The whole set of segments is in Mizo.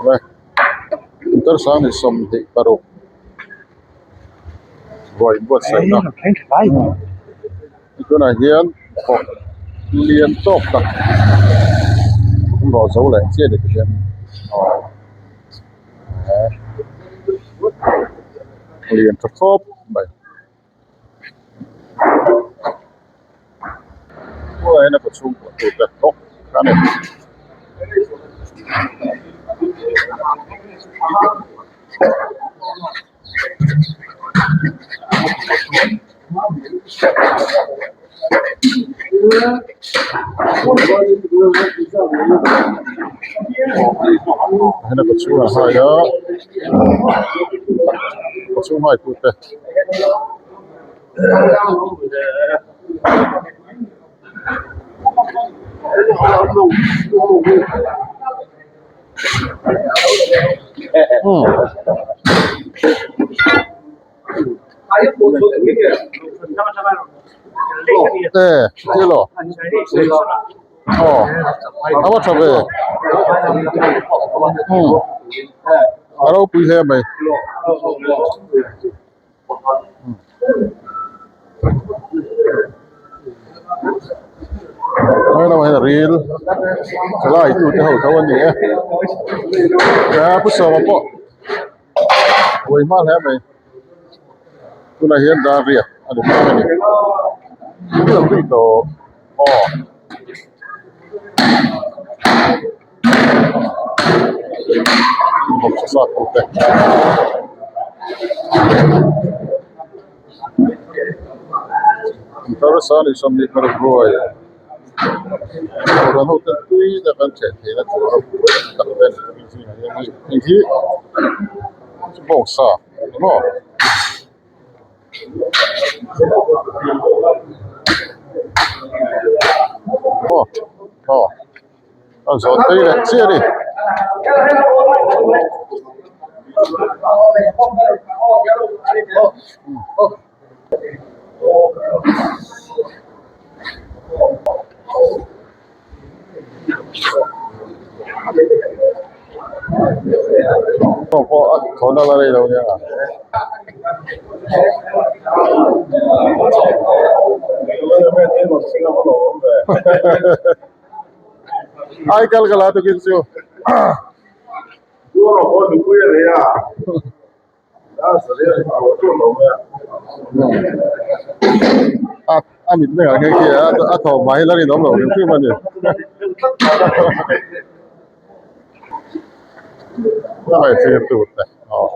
Awle motor 26 ruai buatsaihna tunah hian bawk lian tawk tak an rawh zo leh chiah ni tihian aw lian tha khawp mai. Kawchhung a hai a kawchhung hai tute. A va tha ve a ropui hle mai. Hei lamah hian ril thalai tute ho tho an ni e a pu sawma pawh buai hma hle mai tunah hian dar riat a ni mek a ni aw. Motor 26 ruai kohhran ho ten tui tak an chhen theihna tur a tak te zingah hian hei hei hi bawngsa ni maw. Aw aw. A zawh phei leh chiah a ni. Pawh a thawn a la rei lo nia. Ai kal ka la tukin chu. A a mit mengah nghe khi a a thawm hma hi la rinawm lo hrim hrim a ni. Hei thlir tur te aw.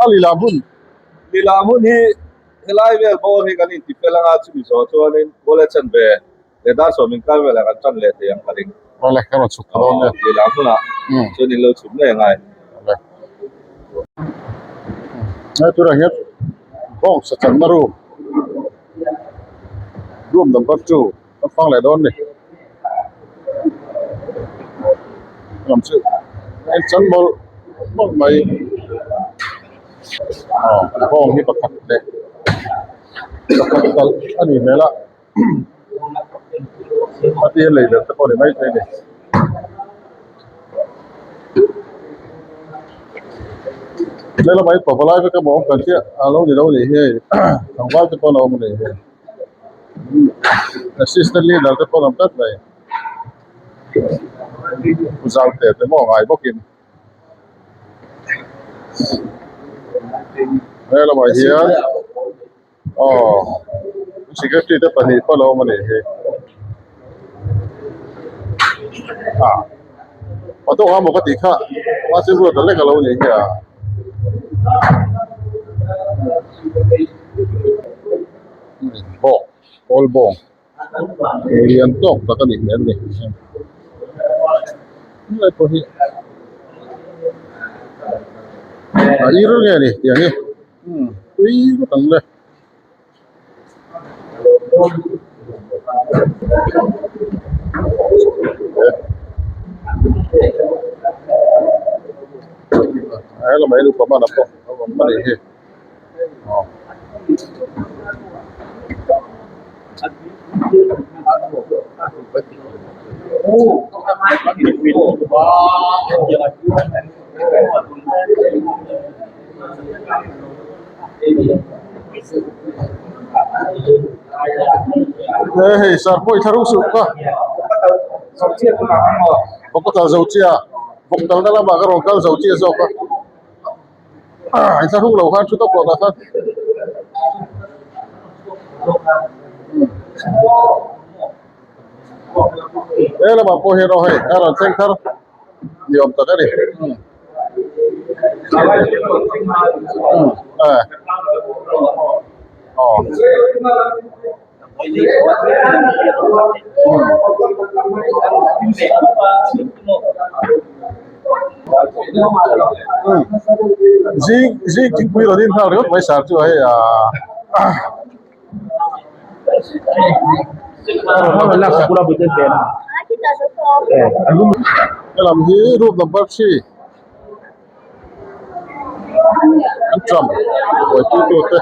A lila hmun lila hmun hi helai vel bawr hi kan inti fel anga chumi zawh chuanin bawle chan ve leh dar sawm inkar velah kan tan leh thei ang ka ring awle ka rawn chhuk ta dawn nia lila hmunah chuan in lo chhuk ngei angai awle Helai turah hian bawngsa channa room room number 2 a fang leh dawn a ni lam chu a in chan mawlh mawlh mai aw bawng hi pakhat leh pakhat talh a nih hmel a a tir lei ber te pawh a ni maithei a ni. He lamah hi pavalai vek emaw awm kan chiah a lo ni lo a nih hi hei tlangval te pawh an awm a nih hi assistant leader te pawh an awm tlat mai zau te te maw ngai bawkin he lamah hian. Aw secretary te pahnih pawh a lo awm a nih hi ah a tawk a maw ka tih kha mahse ruat a lek a lo nih hi a bawk kawl bawng lian tawk tak a nih hmel a ni helai pawh hi a ir nge ni tiang hi. Tui vek ang le. A he lamah hian upa hmanah pawh a awm a nih hi aw. He hei sar pawh i thla suh ka bawk ka kal zo chiah bawk kalna lamah ka rawn kal zo chiah zawk a i thla hruk loh khan thu tawp tawh khan. He lamah pawh hian aw hei a rawn thleng thar. Ni awm tak a ni. Zing zing thingpui rawn in nghal ringawt mai sar chu hei ah. Helam hi room number three an tram buaipui tu te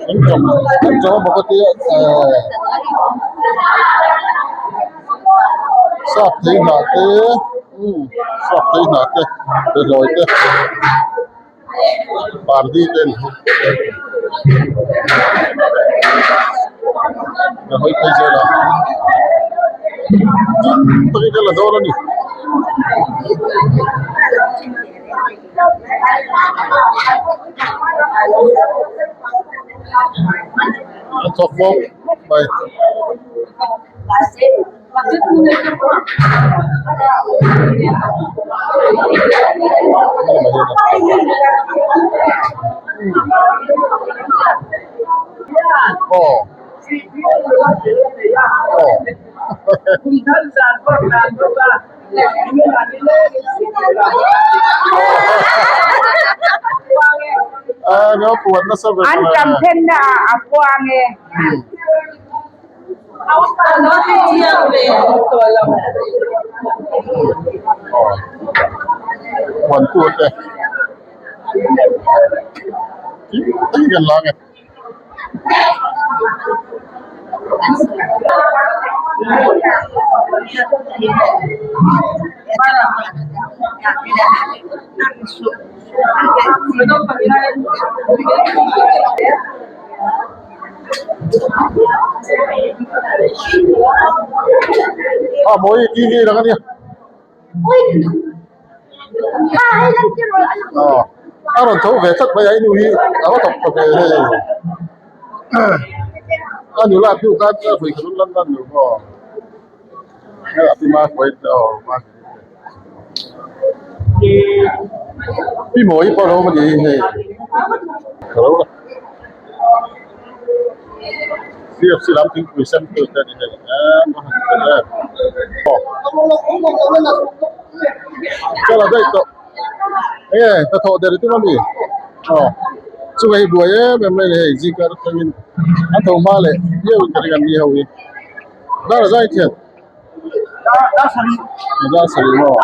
an tram an tram a bawk a tia ehh sap thei hnah te umm sap thei hnah te behlawi te pardi te an hawng a hawi phei zel a tin takin ka la dawn a ni. An thawk bawk mai. Aw. An campaign na ah a puang e. A mawi tv lang a nia. A rawn tho ve tlat mai a i nu hi a va thawk tha ve hei a nula hnu khan a vawi khat lan lan lo maw a pi ma hruai aw ma pi mawi pawh a lo awm a ni hei ka lo la. CFC lam thingpui sen tu te ani hei emm a han fel em aw chala daih tawh enge hnathawh der i tum ami aw chunga hi buai em em mai a ni hei zingkar atangin a tho hma leh viau in ka ring an ni ho hi dar a zai thian dar sarih maw.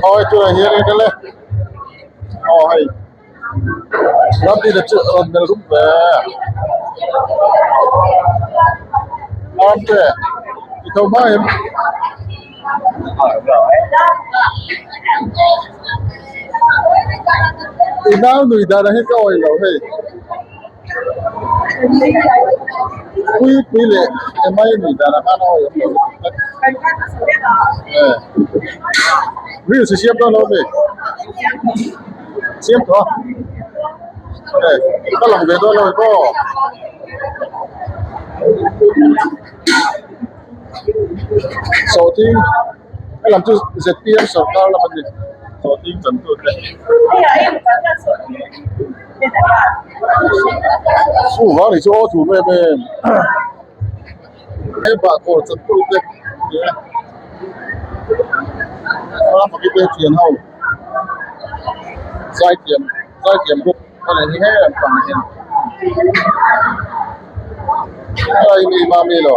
Aw hei tunah hian eng le aw hei. Ramdina chu a rawn melh rum ve Amte i tho hma em? I nau nui dan ah hian ka awih lo hei Pui pui leh emai nui dan ah khan a awih awm lo lutuk tlat eh reels i siam dawn lo ami? Siam tawh a eh ka lang ve dawn lo maw? Sawhthing he lam chu zpm sawrkar lam a ni sawhthing chan tu te chu vang ni chu aw thum em em he bahkhawr chan tu te ni a ramah te thian ho zaithiam zaithiam bawk a ni he an pang hian helai hi mi mami lo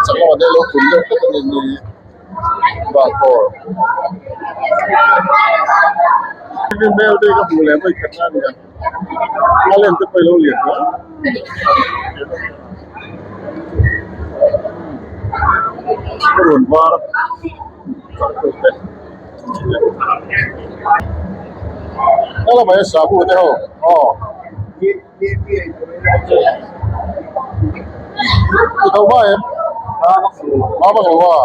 chakma te lo tum deuh hlek a ni ni bahkhawr hmel te ka hmuh leh mai khat na a ni a a len te pawh a lo lian hle a rawn var a lamah hian sabu te ho aw i tho hma em hma vak lo a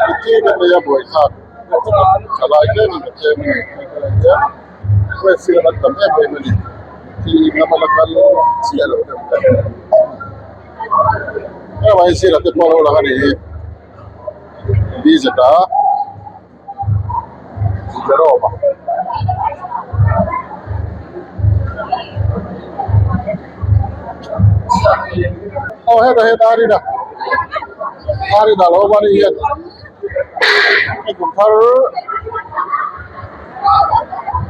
i te mai a buai thlak thalai tlem in ka tlem a ni website a tam em em a ni thil lama la kal chiah lo deuh te heng ah hian te pawh a lo lang a ni hi bz a Jerome a aw hetah hian Arina Arina lo awm a ni hian hei kum thar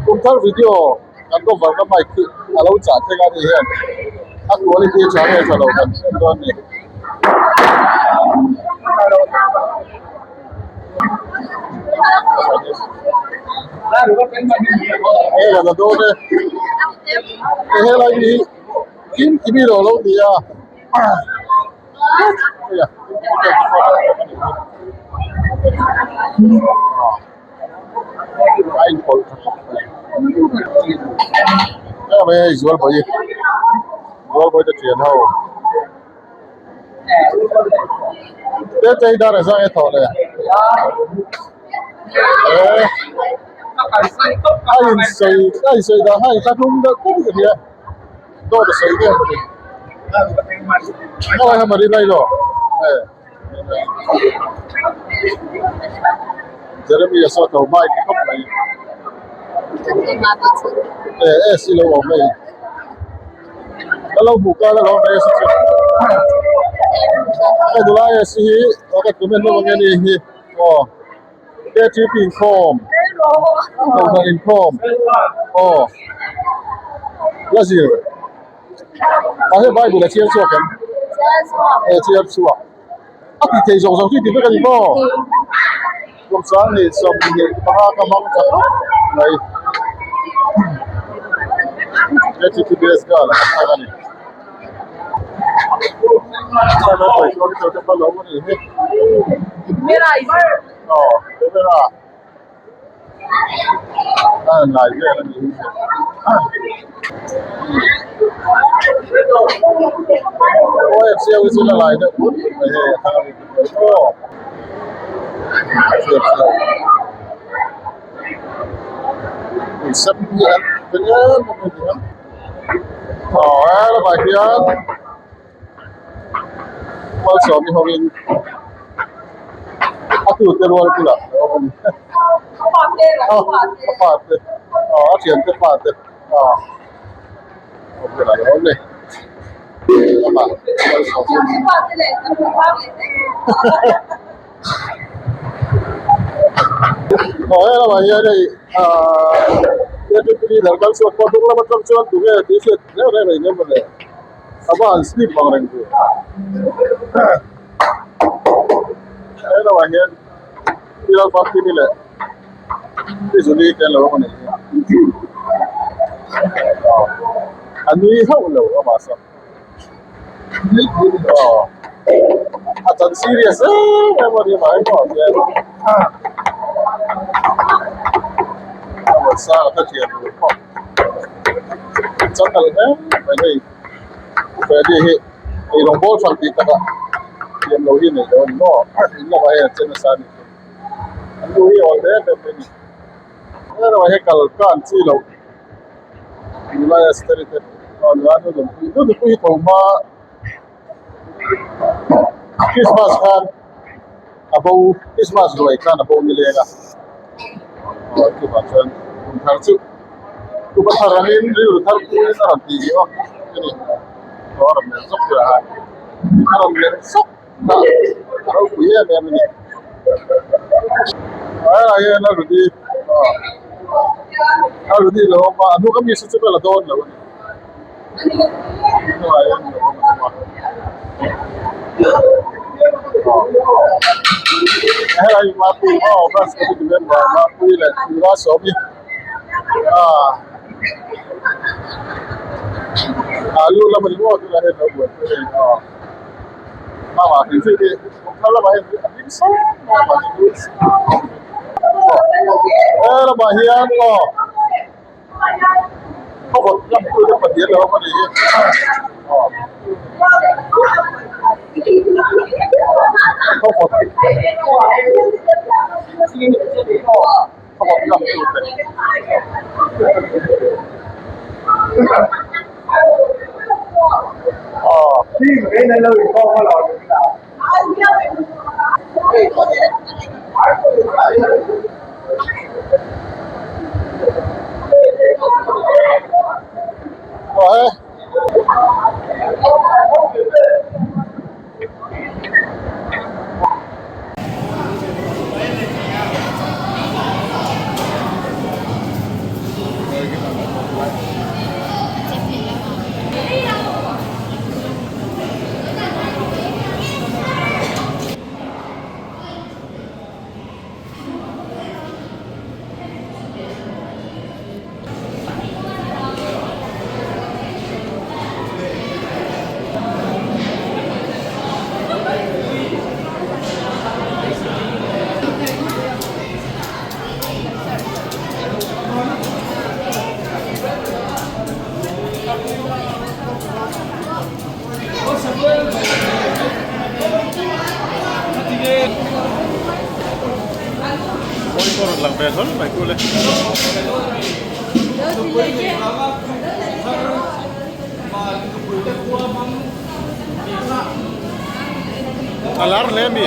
kum thar video kan cover na mic hi a lo chah thleng a ni hian a quality a tha nge tha lo kan hriat dawn a ni. Hei la dawn e helai hi kim kimi lo lo ni a. A inpawlh tha khawp mai heng mai hei zual bawi zual bawi te thian ho te chei dar a zang e thawh le eh a insawi a insawi dan a inthlahrung deuh deuh ka hria. Dawt a sawi em a ni. Helai hi Marina i lo eh Jeremy a saw tho hmai ti khawp mai eh AC lo awm hei ka lo hmuh kal alawm AC chu hei tunlai AC hi aw ka comment lawk ange ni hi aw KTP inkhawm kohhran inkhawm aw la zir ah hei bible a chhiar chhuak em e chhiar chhuak a ti thei zawng zawng chu i ti vek a ni maw kum sanghnih sawmhnih panga ka hmang tha khawp mai KTP best girl a thlang a ni. Aw helamah hian malsawmi hovin a tute rual bulah a awm a ni a a pa te aw a thiante pa te aw a bulah a awm a ni amah malsawmi Aw helamah hian hei ahh leader kal chhuak pawh hnung lam atang chuan tunge tih hriat reng reng reng em mawle a va han slip ang reng tur helamah hian Pilar Party leh Tizuli te an lo awm a nih hi a nui hauh lo amah sawn. A chan serious em em a ni mai pawh hian a rawn sang a thian tur pawh chakal hle mai hei Freddy hi ei rawng bawl fang tih takah thiam lo hi nei lo a ni maw in lamah hian a che nasa a ni an lu hi a awl hle em em mai a ni. Erawh he kal ka an chi loh nula Esther-i te aw nula nu nunpui nu nunpui hi tho hma Christmas khan a bo Christmas ruai khan a bo nileng a aw chuvang chuan kum thar chu upa thar angin rilru thar puiin a rawn ti ni aw a ni aw a rawn melh zawk tur a a rawn melh zawk a a ropui em em a ni helaiah hian a Rudy a Rudy lo awm a a hnung ami saw chu ka la dawn lo a ni hnungah hian lo awm a helai hi Mapui aw branch committee member Mapui leh Nula Sawmi ah alu lam a ni maw tunah hian lo buaipui a ni aw. He lamah hian aw khaw vawt lam tu te pahnih an lo awm a ni hi aw khaw vawt khaw vawt lam tu te. Pawi pawh rawn lang ve hlawl mai kule. A lar hle a mi?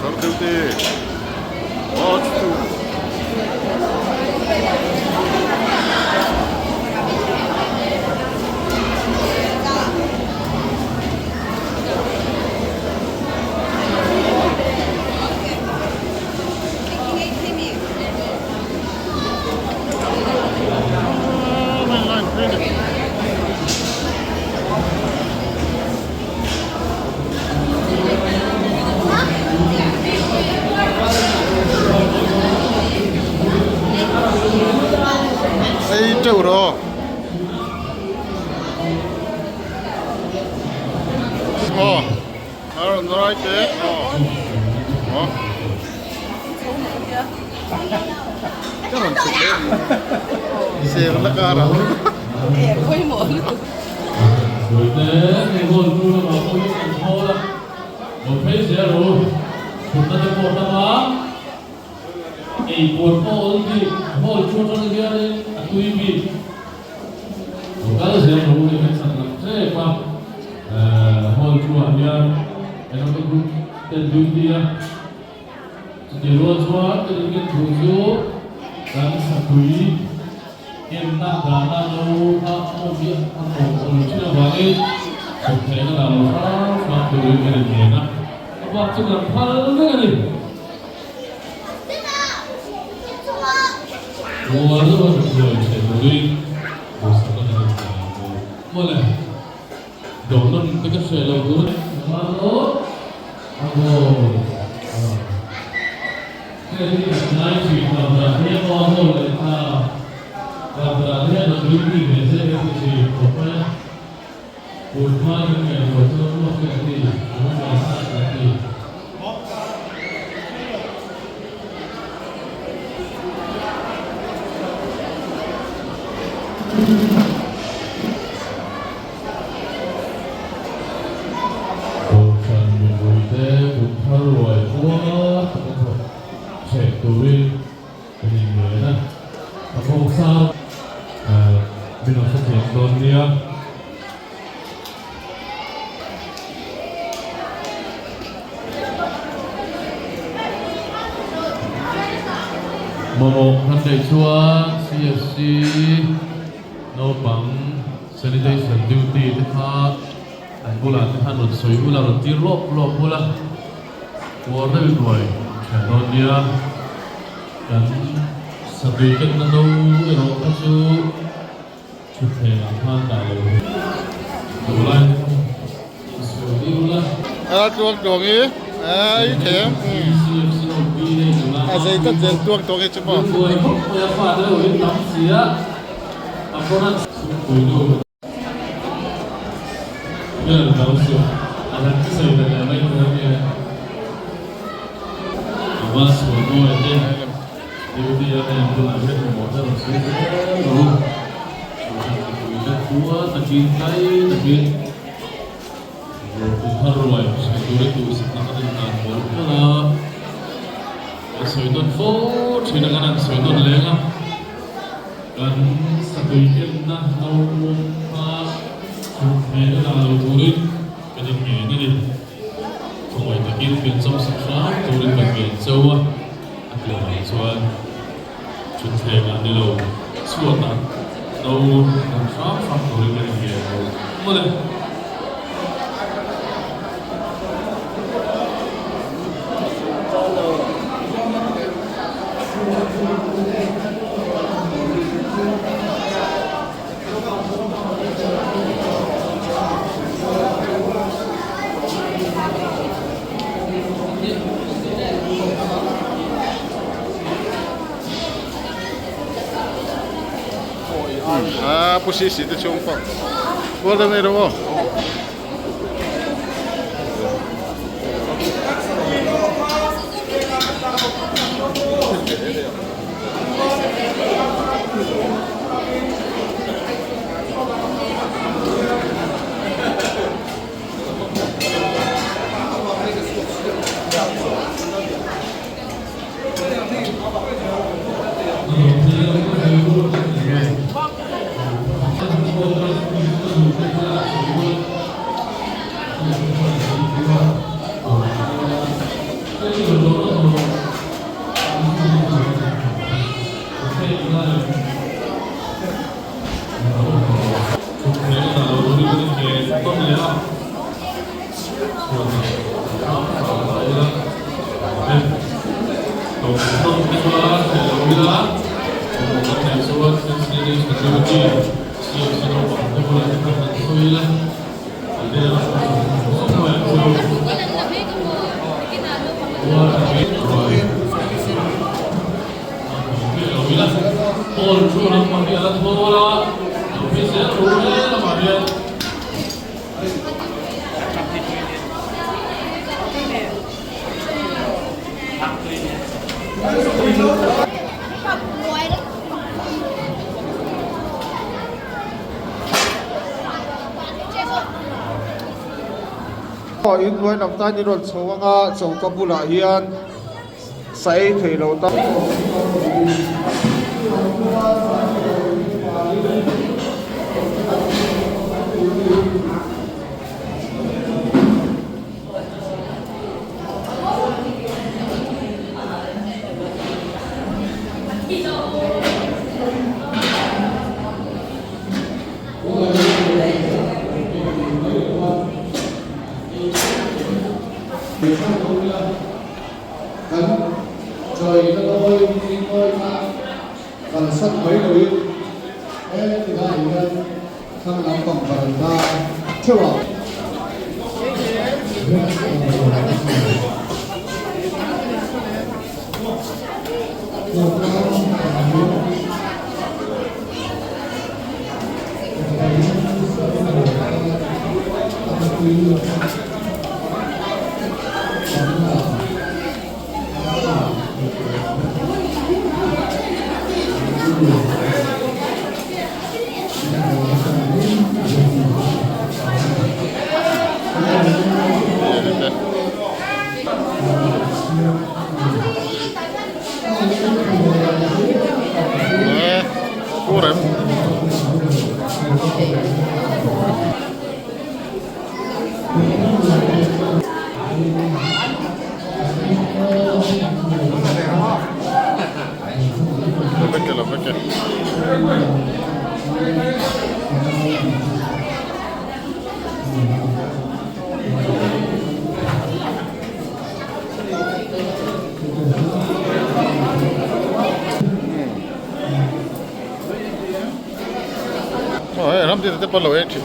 Thar deuh te March 2. Ei teuh rawh aw a rawn rai teh aw aw ka rawn chhuk leh a ni sel na karah. Buaite hei hall tu lamah pawh hian kan khawl a, lo phei zel ru, thutna te pawh tam a, ei puan pawh awl bik, hall chu atang hianin a tui bik, lo kal zel ru hei kan chhan lam tep a, hall chu ah hian Enoka group ten duty a, chutih rual chuan kan inken thu chu kan sapui. Enna dana lo kha a awm hi a awm awm lo thin avangin chhawk theihna dah lo hrang hrang turin kan inlen a, a bak chu kan phal vek a ni. Rual deuha hruai chhe turin duhsakna kan inhmu ang u mawle. Dawhnawn te ka hre lo tur a ni. A goal. Hei hi kan ngai thin Kabra hi a aw goal leh ta. Kabra te hian an duty ve che ka ti thin khawp mai a. Kut hma in ngaihtuah chu ruak hi an ni, lungmuan thlak an ni. Kohhran mipuite kut thar ruai puar taka thawk hreh turin kan inngen a, a kawng sang min rawn hrethiam dawn nia. Mamawh kan neih chuan CFC naupang sanitation duty te kha an bulah te khan rawn sawi ula, rawn tir lawp lawp ula, puar deuh in ruai thian dawn nia. Kan satui kenna no erawh kha chu. Thutthleng ah khan dah lo hi duh lai te kha insual deuh la. A tluang tluang i a i them a zei tlat zel tluang tluang i chu maw. Buai khawp mai a fa te ho in tam sia a pawn chhungpui nu vel lo suh a han thusawi ve leh mai tur ania a va sual mawi te. Duty a hei bulah hian mamawh te rawn sawi zel lo. Kohhran mipui te khua takin tlai takin kum thar ruai sawi turin duhsakna kan inhlan mawlh mawlh a. Kan sawi nawn fo thin a, kan han sawi nawn leng a. Kan satui kenna naupang kha thuthleng a dah lo turin kan inngen a ni. Khawngaih takin piancham sak hram turin kan ngen chauh a. A tih mai chuan thutthleng ah nilo chhuat ah no dan hram hram turin kan inngel lo mawle. A pu si si te chhung pawh kual deuh ngei rawh aw. Inhnuai lam tan i rawn chho anga choka bulah hian sa ei thei lo ta. Kan chawi na nawi zing nawi kha kalsan mai loin he tilai hian thlang lampang varanda theuh ah. Ram te pawh lo en thin.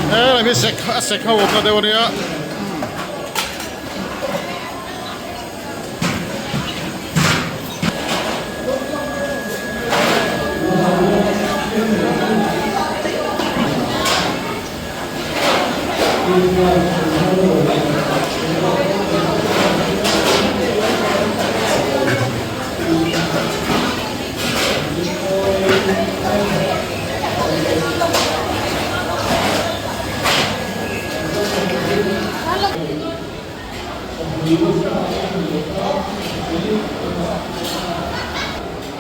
He lai hi sek a sek ho awmna deuh ania.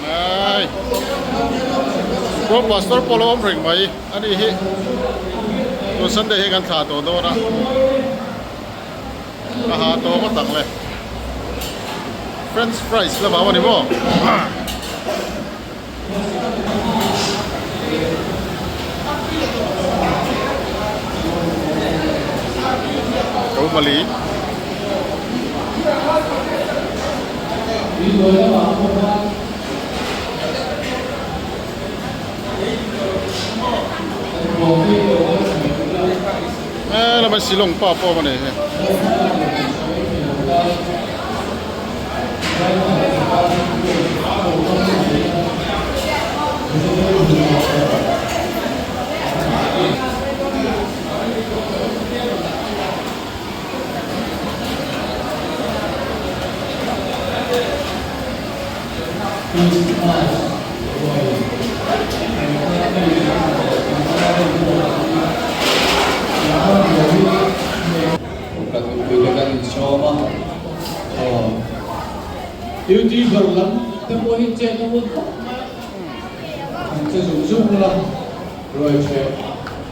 Ai Pro pastor pawh lo awm reng mai a ni hi tun Sunday hi kan thlah tawh dawn a a ha tawh ngawt ang le French fries la vau a ni maw. Komali. Eh, lamah Shillong pa pawh a ni hi. Kan mipuite kan insawm a, aw YouTuber lam te pawh hi chet a hun khawp mai a, an che zung zung la ruai hreh.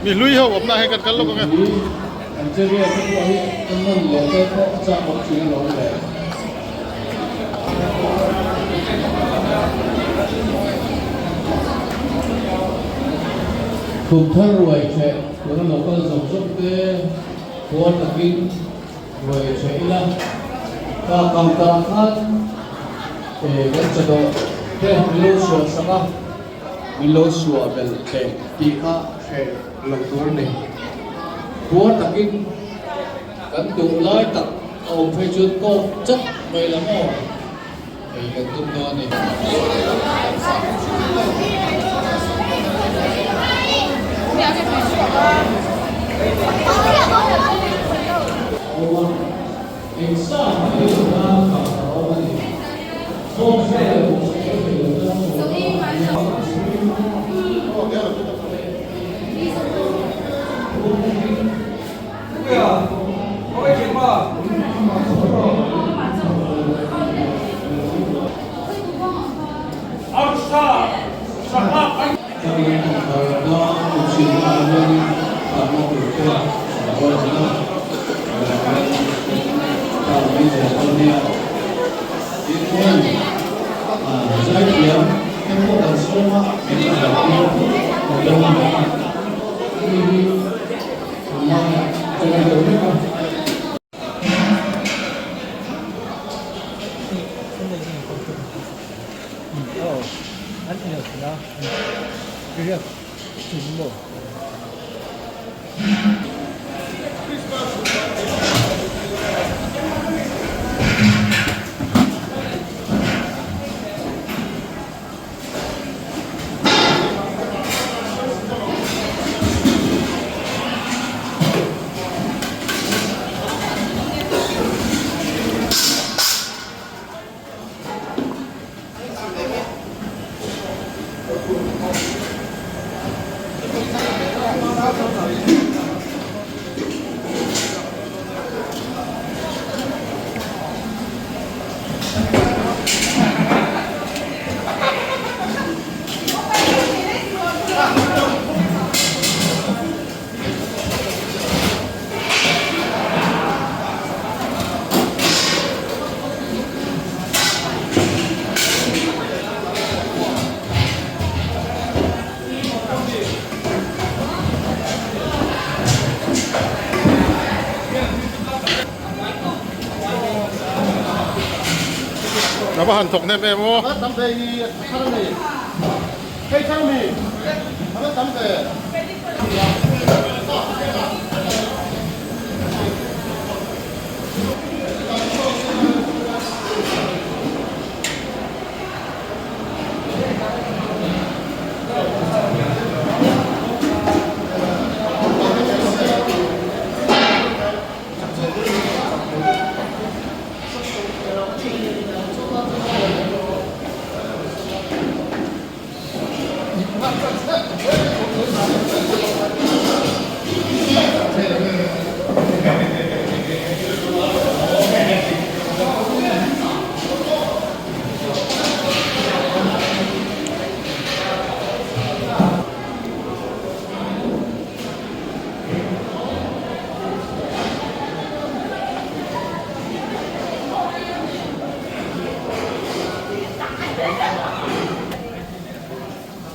Mi hlui ho awmna hi kan kal lawk ang e. An che vel te pawh hi ka nawn leh te pawh a chak awm thin alawm le. Kumthar ruai hreh tuna local zawng zawng te. Puar takin ruai hreh ila, ka counter ah khan kan chawdawh te min lo suah sak a, min lo suah belh teh tih kha hreh lo tur a ni. Puar takin kan duh lai tak a awm phei chuan kawk chat mai la maw ei kan tum dawn a ni. A va han thawk hnem em aw.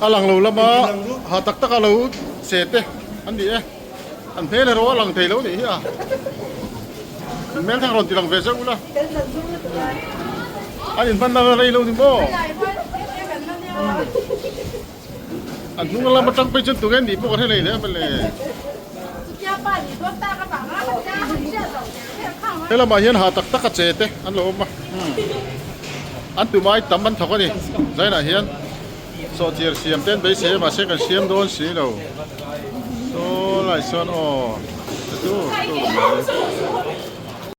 A lang lo lama ha tak tak a lo che te an ni e an hmel erawh a lang thei lo nih hi a an hmel thang rawn ti lang ve zeuh ula an inhman na rei lo ni maw an hnung lam atang phei chuan tunge nih pawh ka hre lei hle a mawle he lamah hian ha tak tak a che te an lo awm a an tumai tam an thawk a ni zainah hian. Sawhchiar siam te an beisei a mahse kan siam dawn si lo saw lai sawn aw chu chu mai.